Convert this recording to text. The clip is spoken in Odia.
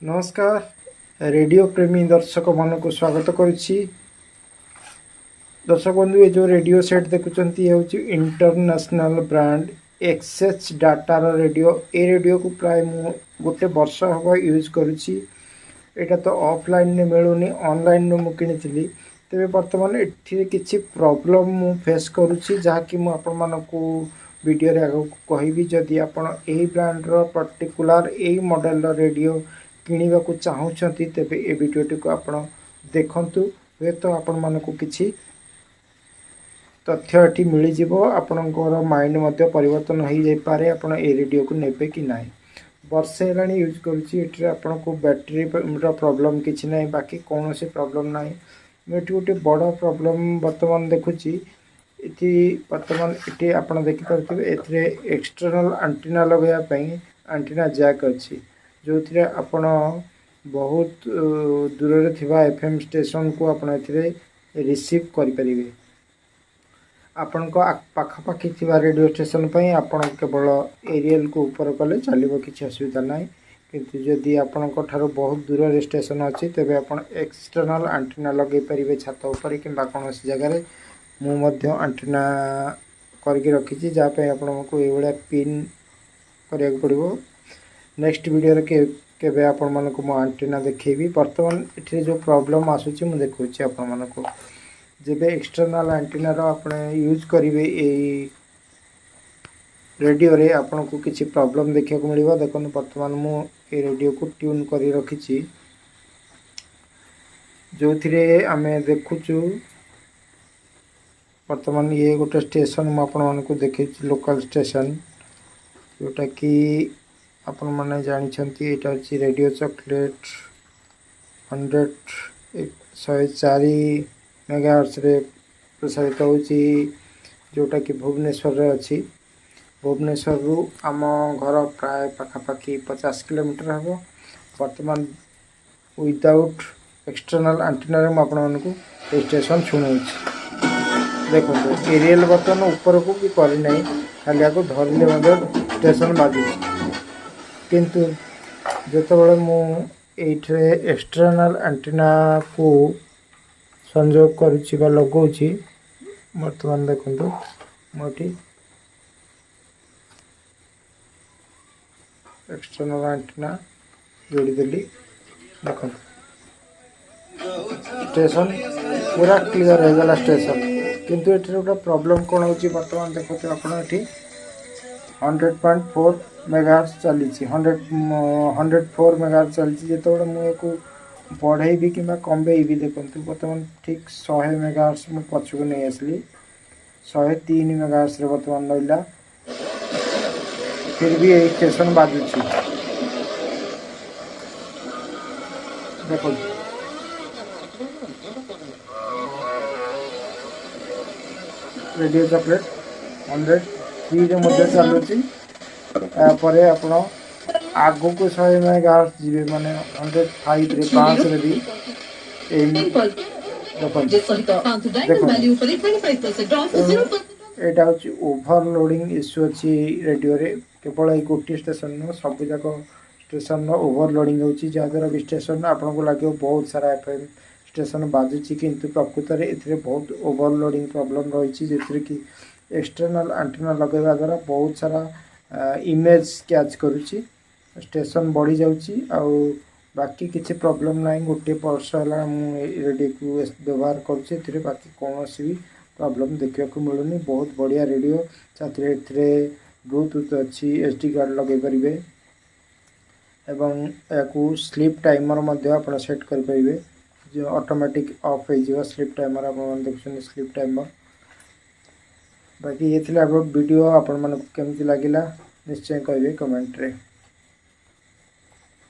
ନମସ୍କାର, ରେଡ଼ିଓ ପ୍ରେମୀ ଦର୍ଶକମାନଙ୍କୁ ସ୍ୱାଗତ କରୁଛି। ଦର୍ଶକ ବନ୍ଧୁ, ଏ ଯେଉଁ ରେଡ଼ିଓ ସେଟ୍ ଦେଖୁଛନ୍ତି, ଏ ହେଉଛି ଇଣ୍ଟରନ୍ୟାସନାଲ୍ ବ୍ରାଣ୍ଡ ଏକ୍ସଏଚ୍ ଡାଟାର ରେଡ଼ିଓ। ଏ ରେଡ଼ିଓକୁ ପ୍ରାୟ ମୁଁ ଗୋଟେ ବର୍ଷ ହେବ ୟୁଜ୍ କରୁଛି। ଏଇଟା ତ ଅଫଲାଇନ୍ରେ ମିଳୁନି, ଅନଲାଇନ୍ରୁ ମୁଁ କିଣିଥିଲି। ତେବେ ବର୍ତ୍ତମାନ ଏଥିରେ କିଛି ପ୍ରୋବ୍ଲେମ୍ ମୁଁ ଫେସ୍ କରୁଛି, ଯାହାକି ମୁଁ ଆପଣମାନଙ୍କୁ ଭିଡ଼ିଓରେ ଆଗକୁ କହିବି। ଯଦି ଆପଣ ଏହି ବ୍ରାଣ୍ଡର ପର୍ଟିକୁଲାର ଏଇ ମଡ଼େଲର ରେଡ଼ିଓ କିଣିବାକୁ ଚାହୁଁଛନ୍ତି, ତେବେ ଏ ଭିଡ଼ିଓଟିକୁ ଆପଣ ଦେଖନ୍ତୁ। ହୁଏତ ଆପଣମାନଙ୍କୁ କିଛି ତଥ୍ୟ ଏଠି ମିଳିଯିବ, ଆପଣଙ୍କର ମାଇଣ୍ଡ ମଧ୍ୟ ପରିବର୍ତ୍ତନ ହୋଇଯାଇପାରେ, ଆପଣ ଏ ରେଡ଼ିଓକୁ ନେବେ କି ନାହିଁ। ବର୍ଷେ ହେଲାଣି ୟୁଜ୍ କରୁଛି। ଏଥିରେ ଆପଣଙ୍କୁ ବ୍ୟାଟେରୀର ପ୍ରୋବ୍ଲେମ୍ କିଛି ନାହିଁ, ବାକି କୌଣସି ପ୍ରୋବ୍ଲେମ୍ ନାହିଁ। ମୁଁ ଏଠି ଗୋଟେ ବଡ଼ ପ୍ରୋବ୍ଲେମ୍ ବର୍ତ୍ତମାନ ଦେଖୁଛି। ଏଠି ବର୍ତ୍ତମାନ ଏଠି ଆପଣ ଦେଖିପାରୁଥିବେ, ଏଥିରେ ଏକ୍ସଟର୍ନାଲ୍ ଆଣ୍ଟିନା ଲଗାଇବା ପାଇଁ ଆଣ୍ଟିନା ଜ୍ୟାକ୍ ଅଛି, ଯେଉଁଥିରେ ଆପଣ ବହୁତ ଦୂରରେ ଥିବା ଏଫ୍ ଏମ୍ ଷ୍ଟେସନକୁ ଆପଣ ଏଥିରେ ରିସିଭ୍ କରିପାରିବେ। ଆପଣଙ୍କ ପାଖାପାଖି ଥିବା ରେଡ଼ିଓ ଷ୍ଟେସନ ପାଇଁ ଆପଣ କେବଳ ଏରିଏଲ୍କୁ ଉପର କଲେ ଚାଲିବ, କିଛି ଅସୁବିଧା ନାହିଁ। କିନ୍ତୁ ଯଦି ଆପଣଙ୍କ ଠାରୁ ବହୁତ ଦୂରରେ ଷ୍ଟେସନ ଅଛି, ତେବେ ଆପଣ ଏକ୍ସଟର୍ନାଲ୍ ଆଣ୍ଟିନା ଲଗାଇ ପାରିବେ ଛାତ ଉପରେ କିମ୍ବା କୌଣସି ଜାଗାରେ। ମୁଁ ମଧ୍ୟ ଆଣ୍ଟିନା କରିକି ରଖିଛି, ଯାହା ପାଇଁ ଆପଣଙ୍କୁ ଏଇଭଳିଆ ପିନ୍ କରିବାକୁ ପଡ଼ିବ। ନେକ୍ସଟ ଭିଡ଼ିଓରେ କେବେ ଆପଣମାନଙ୍କୁ ମୁଁ ଆଣ୍ଟିନା ଦେଖେଇବି। ବର୍ତ୍ତମାନ ଏଥିରେ ଯେଉଁ ପ୍ରୋବ୍ଲେମ୍ ଆସୁଛି, ମୁଁ ଦେଖାଉଛି ଆପଣମାନଙ୍କୁ। ଯେବେ ଏକ୍ସଟର୍ନାଲ୍ ଆଣ୍ଟିନାର ଆପଣ ୟୁଜ୍ କରିବେ ଏଇ ରେଡ଼ିଓରେ, ଆପଣଙ୍କୁ କିଛି ପ୍ରୋବ୍ଲେମ୍ ଦେଖିବାକୁ ମିଳିବ। ଦେଖନ୍ତୁ, ବର୍ତ୍ତମାନ ମୁଁ ଏଇ ରେଡ଼ିଓକୁ ଟ୍ୟୁନ୍ କରି ରଖିଛି, ଯେଉଁଥିରେ ଆମେ ଦେଖୁଛୁ ବର୍ତ୍ତମାନ ଇଏ ଗୋଟେ ଷ୍ଟେସନ୍। ମୁଁ ଆପଣମାନଙ୍କୁ ଦେଖେଇଛି ଲୋକାଲ୍ ଷ୍ଟେସନ୍, ଯେଉଁଟାକି ଆପଣମାନେ ଜାଣିଛନ୍ତି। ଏଇଟା ହେଉଛି ରେଡ଼ିଓ ଚକୋଲେଟ୍ 100 104 ମେଗାହର୍ସରେ ପ୍ରସାରିତ ହେଉଛି, ଯେଉଁଟାକି ଭୁବନେଶ୍ୱରରେ ଅଛି। ଭୁବନେଶ୍ୱରରୁ ଆମ ଘର ପ୍ରାୟ ପାଖାପାଖି 50 କିଲୋମିଟର ହେବ। ବର୍ତ୍ତମାନ ୱିଦାଉଟ୍ ଏକ୍ସଟର୍ନାଲ୍ ଆଣ୍ଟିନାରେ ମୁଁ ଆପଣମାନଙ୍କୁ ଏ ଷ୍ଟେସନ୍ ଶୁଣାଉଛି। ଦେଖନ୍ତୁ, ଏରିଏଲ୍ ବର୍ତ୍ତମାନ ଉପରକୁ ବି କରିନାହିଁ, ଖାଲି ଆକୁ ଧରିଲେ ମଧ୍ୟ ଷ୍ଟେସନ୍ ବାଜୁଛି। କିନ୍ତୁ ଯେତେବେଳେ ମୁଁ ଏଇଥିରେ ଏକ୍ସଟର୍ନାଲ୍ ଆଣ୍ଟିନାକୁ ସଂଯୋଗ କରୁଛି ବା ଲଗାଉଛି, ବର୍ତ୍ତମାନ ଦେଖନ୍ତୁ, ମୁଁ ଏଠି ଏକ୍ସଟର୍ନାଲ୍ ଆଣ୍ଟିନା ଯୋଡ଼ିଦେଲି। ଦେଖନ୍ତୁ, ଷ୍ଟେସନ୍ ପୁରା କ୍ଲିଅର୍ ହେଇଗଲା ଷ୍ଟେସନ୍। କିନ୍ତୁ ଏଥିରେ ଗୋଟେ ପ୍ରୋବ୍ଲେମ୍ କ'ଣ ହେଉଛି? ବର୍ତ୍ତମାନ ଦେଖନ୍ତୁ ଆପଣ, ଏଠି 100.4 ମେଗାହର୍ସ ଚାଲିଛି, 104 ମେଗାହର୍ସ ଚାଲିଛି। ଯେତେବେଳେ ମୁଁ ୟାକୁ ବଢ଼େଇବି କିମ୍ବା କମେଇବି, ଦେଖନ୍ତୁ, ବର୍ତ୍ତମାନ ଠିକ୍ 100 ମେଗାହର୍ସ ମୁଁ ପଛକୁ ନେଇ ଆସିଲି, 103 ମେଗାହର୍ସରେ ବର୍ତ୍ତମାନ ରହିଲା। ଫିର୍ ବି ଏଇ ଷ୍ଟେସନ୍ ବାଜୁଛି। ଦେଖନ୍ତୁ, ରେଡ଼ିଓ ଚକୋଲେଟ୍ 103ରେ ମଧ୍ୟ ଚାଲୁଛି। ତାପରେ ଆପଣ ଆଗକୁ 100 ମେଗାହର୍ସ ଯିବେ, ମାନେ 105ରେ, 5ରେ ବି ଏଇ ଦେଖନ୍ତୁ। ତେଣୁ ଏଇଟା ହେଉଛି ଓଭରଲୋଡ଼ିଂ ଇସ୍ୟୁ ଅଛି ରେଡ଼ିଓରେ। କେବଳ ଏଇ ଗୋଟିଏ ଷ୍ଟେସନ୍ ନୁହଁ, ସବୁଯାକ ଷ୍ଟେସନ୍ର ଓଭରଲୋଡ଼ିଂ ହେଉଛି, ଯାହାଦ୍ୱାରା କି ଷ୍ଟେସନ୍ ଆପଣଙ୍କୁ ଲାଗିବ ବହୁତ ସାରା ଏଫ୍ ଏମ୍ ଷ୍ଟେସନ୍ ବାଜୁଛି। କିନ୍ତୁ ପ୍ରକୃତରେ ଏଥିରେ ବହୁତ ଓଭରଲୋଡ଼ିଂ ପ୍ରୋବ୍ଲେମ୍ ରହିଛି, ଯେଉଁଥିରେ କି ଏକ୍ସଟର୍ନାଲ୍ ଆଣ୍ଟିନା ଲଗାଇବା ଦ୍ୱାରା ବହୁତ ସାରା ଇମେଜ୍ କ୍ୟାଚ୍ କରୁଛି, ଷ୍ଟେସନ୍ ବଢ଼ିଯାଉଛି, ଆଉ ବାକି କିଛି ପ୍ରୋବ୍ଲେମ୍ ନାହିଁ। ଗୋଟିଏ ବର୍ଷ ହେଲା ମୁଁ ଏଇ ରେଡ଼ିଓକୁ ବ୍ୟବହାର କରୁଛି, ଏଥିରେ ବାକି କୌଣସି ବି ପ୍ରୋବ୍ଲେମ୍ ଦେଖିବାକୁ ମିଳୁନି। ବହୁତ ବଢ଼ିଆ ରେଡ଼ିଓ। ସାଥିରେ ଏଥିରେ ବ୍ଲୁଟୁଥ୍ ଅଛି, ଏସ୍ ଡି କାର୍ଡ଼ ଲଗାଇ ପାରିବେ ଏବଂ ଏହାକୁ ସ୍ଲିପ୍ ଟାଇମର୍ ମଧ୍ୟ ଆପଣ ସେଟ୍ କରିପାରିବେ, ଯେଉଁ ଅଟୋମେଟିକ୍ ଅଫ୍ ହେଇଯିବ ସ୍ଲିପ୍ ଟାଇମର୍। ଆପଣମାନେ ଦେଖୁଛନ୍ତି ସ୍ଲିପ୍ ଟାଇମର୍। ବାକି ଇଏ ଥିଲା ଭିଡ଼ିଓ। ଆପଣମାନଙ୍କୁ କେମିତି ଲାଗିଲା, ନିଶ୍ଚୟ କହିବେ କମେଣ୍ଟରେ।